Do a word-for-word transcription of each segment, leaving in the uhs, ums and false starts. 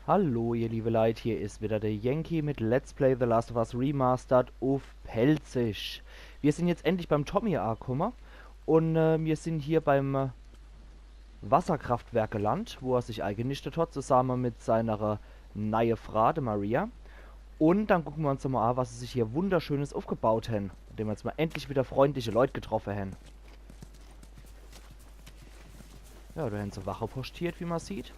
Hallo, ihr liebe Leit, hier is wieder der Yankee mit Let's Play The Last of Us Remastered uff Pälzisch. Wir sin jetzt endlich beim Tommy akomme un äh, wir sin hier beim äh, Wasserkraftwerk gelandt, wo er sich eigenischtet hat, zusamme mit seiner äh, neie Fraa, der Maria. Un dann gucke mer uns mol a, was er sich hier Wunderschönes uffgebaut hen, indem mer jetzt mol endlich wieder freundliche Leit getroffe hen. Ja, do hen se Wache postiert, wie mer sieht.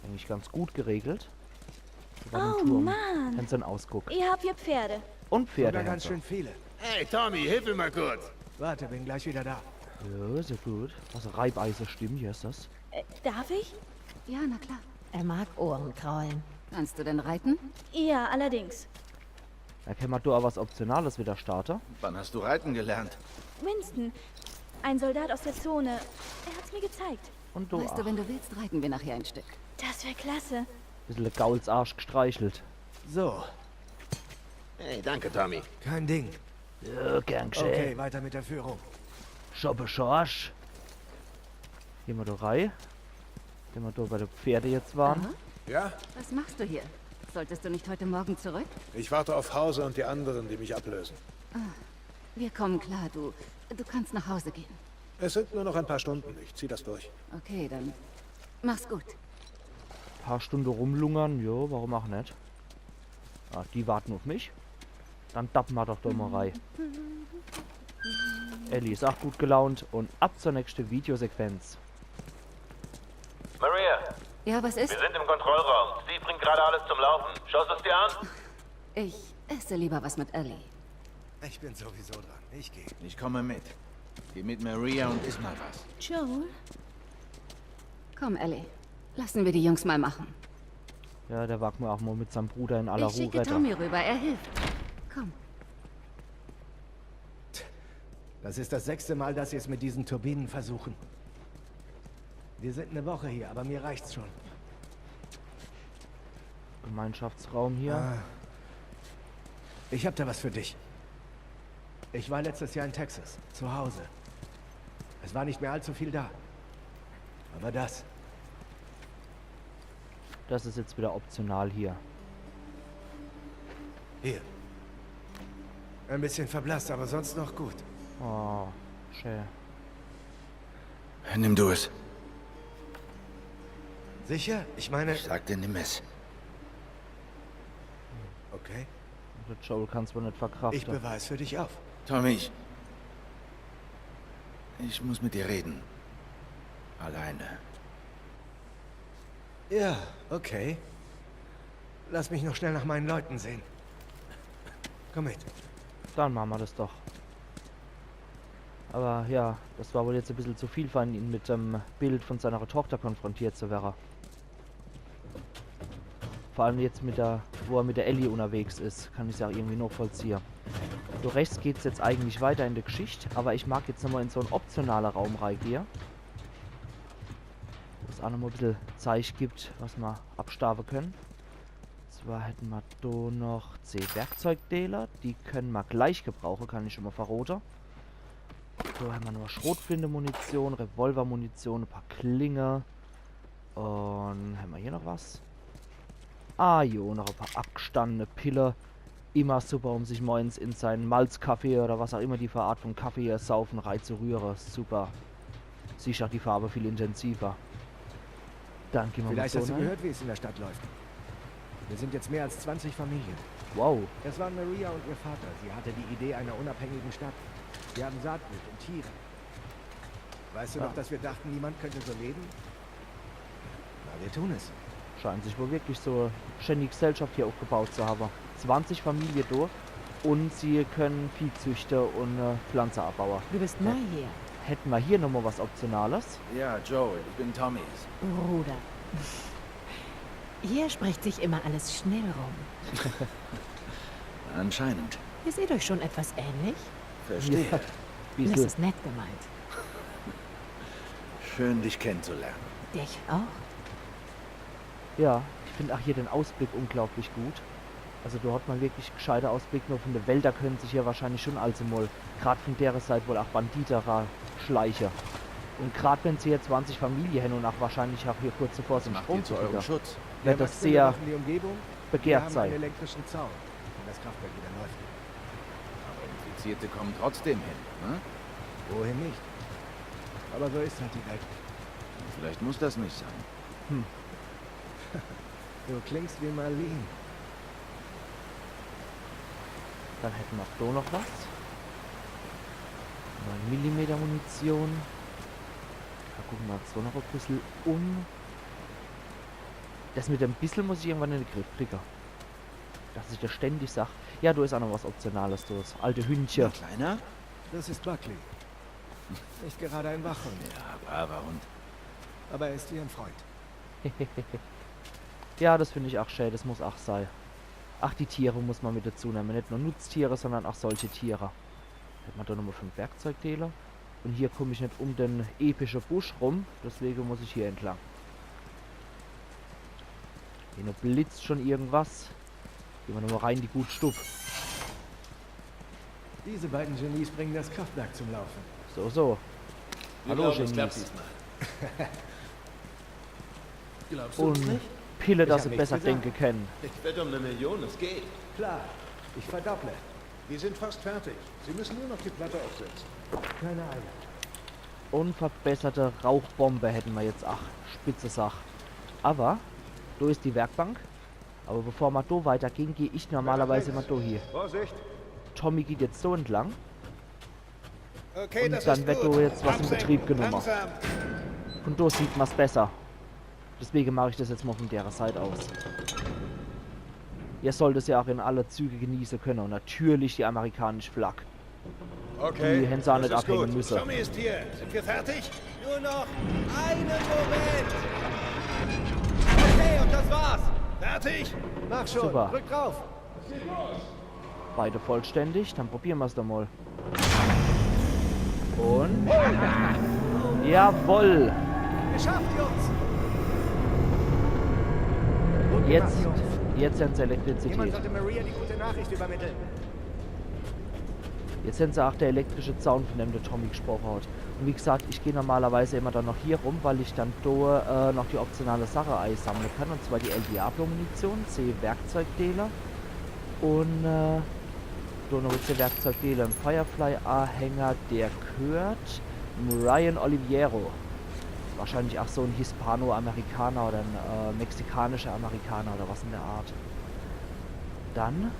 Eigentlich ganz gut geregelt. Sogar den Oh Turm. Mann. Hen se en Ausguck. Ihr habt hier Pferde. Un Pferde Sogar hen ganz se. Schön viele. Hey, Tommy, hilf mir mal kurz. Warte, bin gleich wieder da. Ja, sehr gut. Was e Reibeisestimm, hier is das. Äh, darf ich? Ja, na klar. Er mag Ohrenkraulen. Kannst du denn reiten? Ja, allerdings. Da kann mer do a was Optionales wieder starte. Wann hast du reiten gelernt? Winston, ein Soldat aus der Zone. Er hat's mir gezeigt. Un do Weißt du, a. Wenn du willst, reiten wir nachher ein Stück. Das wär klasse. Bissel de Gaulsarsch gstreichelt. So. Hey, danke, Tommy. Kein Ding. Ja, gern gschehn. Okay, weiter mit der Führung. Schoppe Schorsch. Gehn mer do rei. Wenn mer do bei de Pferde jetzt ware. Aha. Ja? Was machst du hier? Solltest du nicht heute Morgen zurück? Ich warte auf Hauser und die anderen, die mich ablösen. Wir kommen klar, du. Du kannst nach Hause gehen. Es sind nur noch ein paar Stunden. Ich zieh das durch. Okay, dann mach's gut. Paar Stunde rumlungern, jo, warum ach net? Ah, die warten uff mich. Dann dappe mer doch do mol rei. Ellie is ach gut gelaunt un ab zur nächste Videosequenz. Maria, Ja, was ist? Wir sind im Kontrollraum. Steve bringt gerade alles zum Laufen. Schaust du's dir an? Ich esse lieber was mit Ellie. Ich bin sowieso dran. Ich geh. Ich komme mit. Geh mit Maria und iss mal was. Joel? Komm, Ellie. Lassen wir die Jungs mal machen. Ja, der wagt mer ach mol mit seinem Bruder in aller Ich Ruhe schicke redde. Tommy rüber, er hilft. Komm. Das ist das sechste Mal, dass sie es mit diesen Turbinen versuchen. Wir sind eine Woche hier, aber mir reicht's schon. Gemeinschaftsraum hier. Ah. Ich hab da was für dich. Ich war letztes Jahr in Texas, zu Hause. Es war nicht mehr allzu viel da. Aber das. Das is jetzt wieder optional hier. Hier. Ein bisschen verblasst, aber sonst noch gut. Oh, schön. Nimm du es. Sicher? Ich meine. Ich sagte, nimm es. Okay. Der Joel kann's wohl net verkrafte. Ich bewahr's für dich auf. Tommy, ich. Ich muss mit dir reden. Alleine. Ja, okay. Lass mich noch schnell nach meinen Leuten sehen. Komm mit. Dann mache mer das doch. Aber ja, das war wohl jetzt e bissel zu viel für ihn, mit dem Bild von seiner Tochter konfrontiert zu werre. Vor allem jetzt mit der, wo er mit der Ellie unterwegs is, kann ich's ja ach irgendwie nachvollziehe. So, rechts geht's jetzt eigentlich weiter in der Geschicht, aber ich mag jetzt nochmal in so en optionaler Raum reigehe. Wo's ach nochmal e bissel Zeich gibt, was mer abstaawe können. Zwar hätte mer do noch zeh Werkzeugdeeler, die können mer gleich gebrauche, kann ich schon mal verrote. Do hämmer noch Schrotflinte-Munition, Revolver-Munition, e paar Klinge. Un hämmer hier noch was? Ah jo, noch e paar abgestandene Pille. Immer super, um sich morgens in seinen Malzkaffee oder was auch immer die für Art von Kaffee ihr saufen, reizurühre. Super. Siehst auch die Farbe viel intensiver. Dann gehen wir Vielleicht hast du mal so, ne? Gehört, wie es in der Stadt läuft. Wir sind jetzt mehr als zwanzig Familien. Wow. Das waren Maria und ihr Vater. Sie hatte die Idee einer unabhängigen Stadt. Sie haben Saatgut und Tiere. Weißt du noch, dass wir dachten, niemand könnte so leben? Na, wir tun es. Scheint sich wohl wirklich so e schäni Gesellschaft hier aufgebaut zu haben. Zwanzig Familie do und sie können Vieh züchte und äh, Pflanze abbaue. Du bist neu hier. Hätten wir hier nochmal was Optionales? Ja, Joel, ich bin Tommys. Bruder. Hier spricht sich immer alles schnell rum. Anscheinend. Ihr seht euch schon etwas ähnlich. Verstehe. Ja, das ist nett gemeint. Schön, dich kennenzulernen. Dich auch. Ja, ich finde auch hier den Ausblick unglaublich gut. Also da hat man wirklich gescheite Ausblick, nur von der Welt, da können sich ja wahrscheinlich schon also mal, gerade von der Seite wohl auch Bandite ra schleiche. Und grad wenn se jetzt zwanzig Familie hän und auch wahrscheinlich auch hier kurz davor sin, Strom zu kriegen, Schutz. Werd das sehr begehrt sein. Elektrischen Zaun, wenn das Kraftwerk wieder läuft. Aber Infizierte kommen trotzdem hin, ne? Wohin nicht? Aber so ist halt die Welt. Vielleicht muss das nicht sein. Du klingst wie Marlene. Dann hätte mer do noch was. Neun Millimeter Munition. Do gucke mer uns do noch e bissel um. Das mit dem bissel muss ich irgendwann in de Griff kriege. Dass ich do ständig sag, ja, do is auch noch was Optionales, das alte Hündche. Kleiner? Das ist Buckley. Nicht gerade ein Wachhund, Ja, braver Hund. Aber er ist wie ein Freund. Ja, das find ich auch schä, das muss auch sei. Ach, die Tiere muss mer mit dazu nemme. Net nur Nutztiere, sondern auch solche Tiere. Hätt mer do nochmal fünf Werkzeugdeele. Und hier komm ich net um den epische Busch rum, deswege muss ich hier entlang. Hier noch blitzt schon irgendwas. Geh mer nochmal rein, die gut Stub. Diese beiden Genies bringen das Kraftwerk zum Laufen. So, so. Hallo, Genies. Glaubst du Und uns nicht? Pille, Ich dass hab se nichts besser gesagt. Denke kennen. Ich wette um eine Million, es geht. Klar, ich verdopple. Wir sind fast fertig. Sie müssen nur noch die Platte aufsetzen. Keine Eile. Und verbesserte Rauchbombe hätte mer jetzt. Ach, spitze Sach. Aber do is die Werkbank. Aber bevor mer do weitergehen, geh ich normalerweise immer do hier. Vorsicht! Tommy geht jetzt so entlang. Okay, Und dann wird do jetzt was in Betrieb genommen. Langsam. Von do sieht mer's besser. Deswege mach ich das jetzt mal von dere Seit aus. Ihr sollt es ja auch in alle Züge genießen können. Und natürlich die amerikanische Flagge. Okay, Die hätten sie auch das nicht ist abhängen gut. müssen. Tommy ist hier. Sind wir fertig? Nur noch einen Moment. Okay, und das war's. Fertig? Mach schon, Super. Drück drauf. Beide vollständig. Dann probieren mer's doch mal. Und... Jawoll! Geschafft, Jungs. Jetzt, jetzt sind sie Elektrizität. Jemand sollte Maria die gute Nachricht übermitteln. Jetzt sind sie auch der elektrische Zaun, von dem der Tommy gesprochen hat. Und wie gesagt, ich gehe normalerweise immer dann noch hier rum, weil ich dann da äh, noch die optionale Sache einsammeln kann. Und zwar die El Diablo Munition, zehn Werkzeugteile. Und äh, da noch zehn Werkzeugteile. Ein Firefly-Anhänger, der gehört Ryan Oliviero. Wahrscheinlich auch so ein Hispanoamerikaner oder ein äh, mexikanischer Amerikaner oder was in der Art. Dann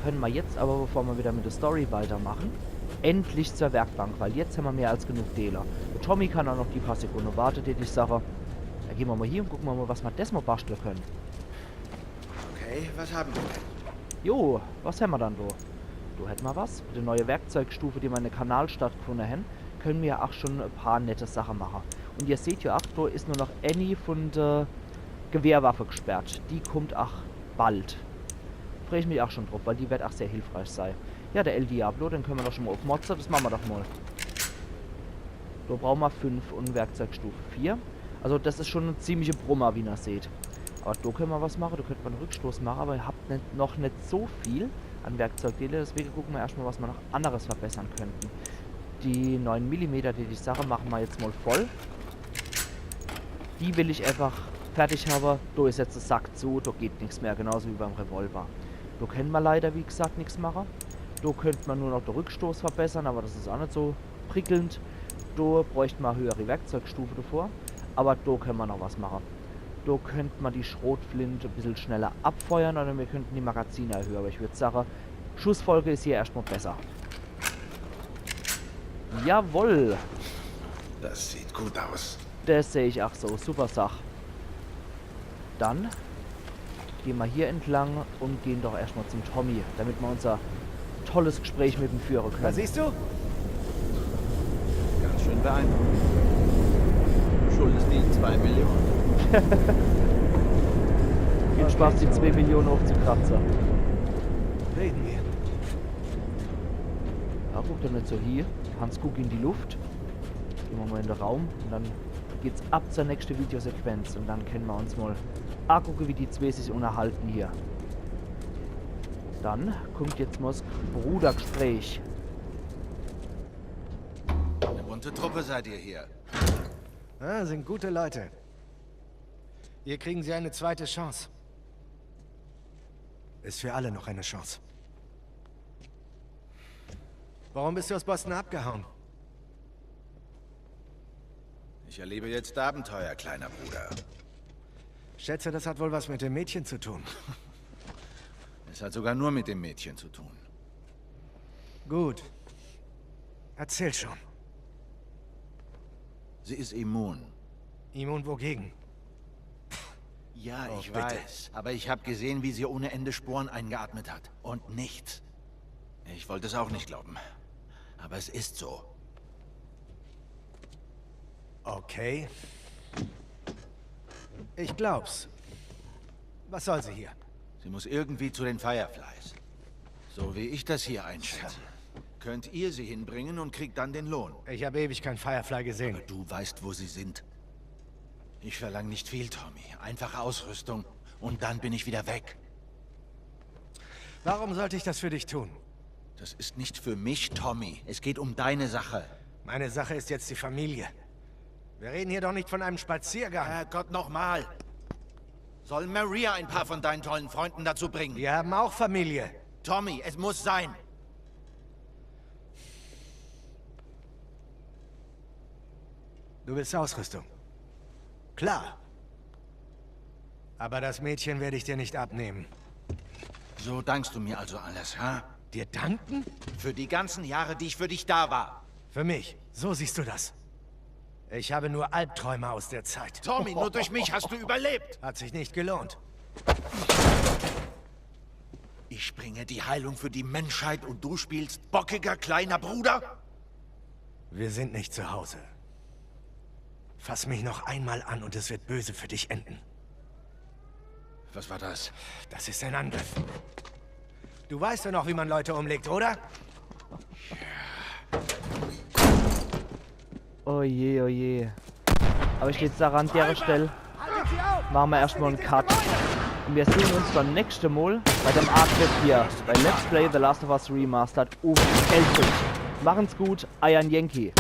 können wir jetzt aber, bevor wir wieder mit der Story weitermachen, endlich zur Werkbank, weil jetzt haben wir mehr als genug Teile. Der Tommy kann auch noch die paar Sekunden warten, die ich sage. Da gehen wir mal hier und gucken wir mal, was wir das mal basteln können. Okay, was haben wir denn? Jo, was haben wir dann do? Do hätten wir was. Mit der neuen Werkzeugstufe, die wir in der Kanal stattgefunden haben, können wir auch schon ein paar nette Sachen machen. Und ihr seht ja auch, da ist nur noch Annie von der Gewehrwaffe gesperrt. Die kommt auch bald. Freue ich mich auch schon drauf, weil die wird auch sehr hilfreich sein. Ja, der El Diablo, den können wir doch schon mal aufmotzen. Das machen wir doch mal. Da brauchen wir fünf und Werkzeugstufe vier. Also das ist schon ein ziemlicher Brummer, wie ihr seht. Aber da können wir was machen, da könnte man einen Rückstoß machen, aber ihr habt nicht, noch nicht so viel an Werkzeugteile, deswegen gucken wir erstmal, was wir noch anderes verbessern könnten. Die neun Millimeter, die, die Sache machen wir jetzt mal voll. Die will ich einfach fertig haben. Da ist jetzt der Sack zu, da geht nichts mehr, genauso wie beim Revolver. Da können wir leider, wie gesagt, nichts machen. Da könnte man nur noch den Rückstoß verbessern, aber das ist auch nicht so prickelnd. Da bräuchte man eine höhere Werkzeugstufe davor, aber da können wir noch was machen. Da könnte man die Schrotflinte ein bisschen schneller abfeuern oder wir könnten die Magazine erhöhen, aber ich würde sagen, Schussfolge ist hier erstmal besser. Jawoll! Das sieht gut aus. Das sehe ich auch so. Super Sach. Dann gehen wir hier entlang und gehen doch erstmal zum Tommy, damit wir unser tolles Gespräch mit ihm führen Was können. Siehst du? Ganz schön beeindruckend. Schuldest du ihm zwei Millionen? Viel Spaß, die zwei Millionen aufzukratzen. Reden wir. Ja, guck doch nicht so hier. Hans, guck in die Luft. Gehen wir mal in den Raum und dann geht's ab zur nächsten Videosequenz und dann können wir uns mal angucken, wie die zwei sich unterhalten hier. Dann kommt jetzt mal das Brudergespräch. Zur Truppe seid ihr hier. Ah, sind gute Leute. Hier kriegen sie eine zweite Chance. Ist für alle noch eine Chance. Warum bist du aus Boston abgehauen? Ich erlebe jetzt Abenteuer, kleiner Bruder. Schätze, das hat wohl was mit dem Mädchen zu tun. Es hat sogar nur mit dem Mädchen zu tun. Gut. Erzähl schon. Sie ist immun. Immun wogegen? Ja, Oh, ich bitte. weiß. Aber ich habe gesehen, wie sie ohne Ende Sporen eingeatmet hat. Und nichts. Ich wollte es auch nicht glauben. Aber es ist so. Okay. Ich glaub's. Was soll sie hier? Sie muss irgendwie zu den Fireflies. So wie ich das hier einschätze. Könnt ihr sie hinbringen und kriegt dann den Lohn. Ich habe ewig kein Firefly gesehen. Du weißt, wo sie sind. Ich verlange nicht viel, Tommy. Einfache Ausrüstung und dann bin ich wieder weg. Warum sollte ich das für dich tun? Das ist nicht für mich, Tommy. Es geht um deine Sache. Meine Sache ist jetzt die Familie. Wir reden hier doch nicht von einem Spaziergang. Herrgott nochmal. Soll Maria ein paar von deinen tollen Freunden dazu bringen? Wir haben auch Familie. Tommy, es muss sein. Du willst Ausrüstung? Klar. Aber das Mädchen werde ich dir nicht abnehmen. So dankst du mir also alles, ha? Dir danken? Für die ganzen Jahre, die ich für dich da war. Für mich. So siehst du das. Ich habe nur Albträume aus der Zeit. Tommy, nur durch mich hast du überlebt. Hat sich nicht gelohnt. Ich bringe die Heilung für die Menschheit und du spielst bockiger kleiner Bruder? Wir sind nicht zu Hause. Fass mich noch einmal an und es wird böse für dich enden. Was war das? Das ist ein Angriff. Du weißt doch noch, wie man Leute umlegt, oder? Oh je, oh je. Aber ich würd sagen, an der Stelle machen wir erstmal einen Cut. Und wir sehen uns dann nächstes Mal bei dem Artflip hier bei Let's Play The Last of Us Remastered auf Pälzisch. Machen's gut, eier Yankee.